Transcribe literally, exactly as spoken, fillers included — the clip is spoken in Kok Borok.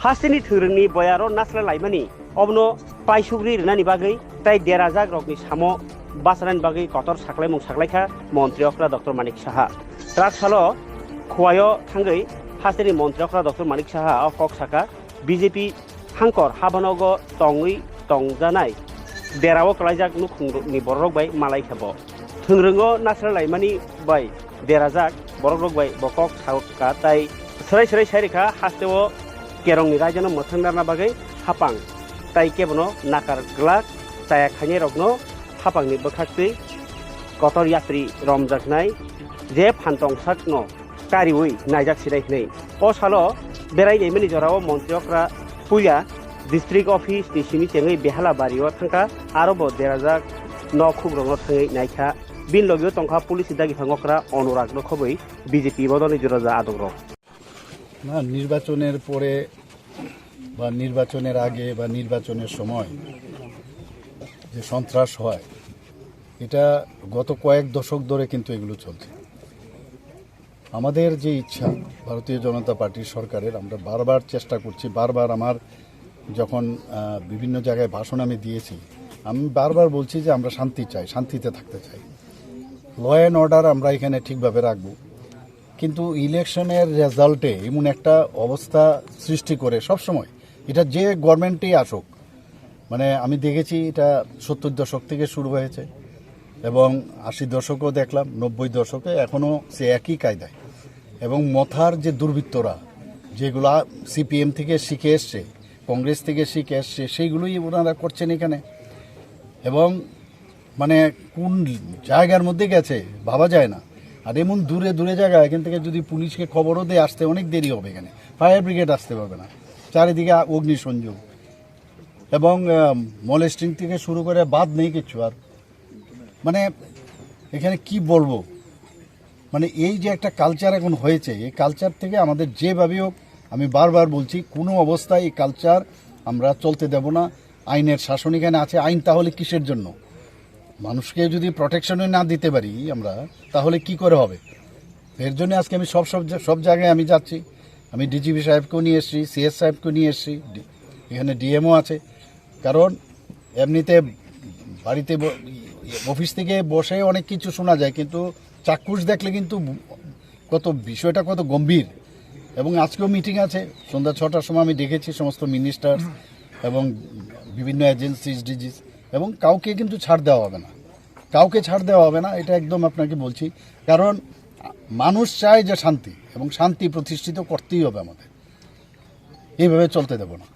Hasteni thwrwngni boyaro nasle laimani obono paisugri rwnani bagwi tei derajak rokni samo bachanani bagwi kotor saklaimung saklaikha montri okra Doctor Manik Saha. Trak salo Khowai-o thangwi hasteni montri okra Doctor Manik Saha o kok saka, B J P hangkor habanogo tongwi tongjanai derao kwlaijak nukhungni bororok bai malai kha bo. Thwrwngno nasle laimani bai derajak borok rok bai bo kok sakha tai swrai swrai sai rikha, hasteo kerongni raijano mwthang narna bagwi hapang tai kebono nakar glak chaya khainai rokno hapangni bwkhaktwi kotor yatri romjaknai je phantong sakno kariwi naijak sinai hwnwi. O salo berai naimani jorao montri okra puila district office ni simi chengwi Behala bario thangkha, aro bo derajak nok khukrokno thangwi naikha. Bini logio tongkha police ni dagi phangokra Anurag no khobwi B J P bodolni jora ja adongrok. না, নির্বাচনের পরে বা নির্বাচনের আগে বা নির্বাচনের সময় যে সন্ত্রাস হয়, এটা গত কয়েক দশক ধরে কিন্তু এগুলো চলছে। আমাদের যে ইচ্ছা, ভারতীয় জনতা পার্টির সরকারের, আমরা বারবার চেষ্টা করছি, বারবার আমার যখন, আহ, বিভিন্ন জায়গায় ভাষণ আমি দিয়েছি, আমি বারবার বলছি যে আমরা শান্তি চাই, শান্তিতে থাকতে চাই, ল অ্যান্ড অর্ডার আমরা এখানে ঠিকভাবে রাখবো। কিন্তু ইলেকশনের রেজাল্টে এমন একটা অবস্থা সৃষ্টি করে সবসময়, এটা যে গভর্নমেন্টই আসুক, মানে আমি দেখেছি এটা সত্তর দশক থেকে শুরু হয়েছে এবং আশি দশকও দেখলাম, নব্বই দশকে, এখনো সে একই কায়দায়। এবং মথার যে দুর্বৃত্তরা, যেগুলা সিপিএম থেকে শিখে এসছে, কংগ্রেস থেকে শিখে এসছে, সেইগুলোই ওনারা করছেন এখানে। এবং মানে কোন জায়গার মধ্যে গেছে ভাবা যায় না। আর এমন দূরে দূরে জায়গা, এখান থেকে যদি পুলিশকে খবরও দিয়ে আসতে অনেক দেরি হবে, এখানে ফায়ার ব্রিগেড আসতে পারবে না, চারিদিকে আ-, অগ্নিসংযোগ এবং মলেস্টিং থেকে শুরু করে বাদ নেই কিচ্ছু। আর মানে এখানে কি বলবো, মানে এই যে একটা কালচার এখন হয়েছে, এই কালচার থেকে আমাদের যেভাবেই হোক, আমি বারবার বলছি, কোনো অবস্থায় এই কালচার আমরা চলতে দেব না। আইনের শাসন এখানে আছে, আইন তাহলে কিসের জন্য? মানুষকে যদি প্রোটেকশনই না দিতে পারি আমরা, তাহলে কি করে হবে? এর জন্য আজকে আমি সব সব জা-, সব জায়গায় আমি যাচ্ছি। আমি ডিজিপি সাহেবকেও নিয়ে এসেছি, সিএস সাহেবকেও নিয়ে এসেছি, ডি-, এখানে ডিএমও আছে। কারণ এমনিতে বাড়িতে ব-, অফিস থেকে বসে অনেক কিছু শোনা যায়, কিন্তু চাক্ষুষ দেখলে কিন্তু কত বিষয়টা কত গম্ভীর। এবং আজকেও মিটিং আছে, সন্ধ্যা ছটার সময় আমি ডেকেছি সমস্ত মিনিস্টার এবং বিভিন্ন এজেন্সিজ, ডিজিস, এবং কাউকে কিন্তু ছাড় দেওয়া হবে না, কাউকে ছাড় দেওয়া হবে না, এটা একদম আপনাকে বলছি। কারণ মানুষ চায় যে শান্তি, এবং শান্তি প্রতিষ্ঠিত করতেই হবে আমাদের, এইভাবে চলতে দেব না।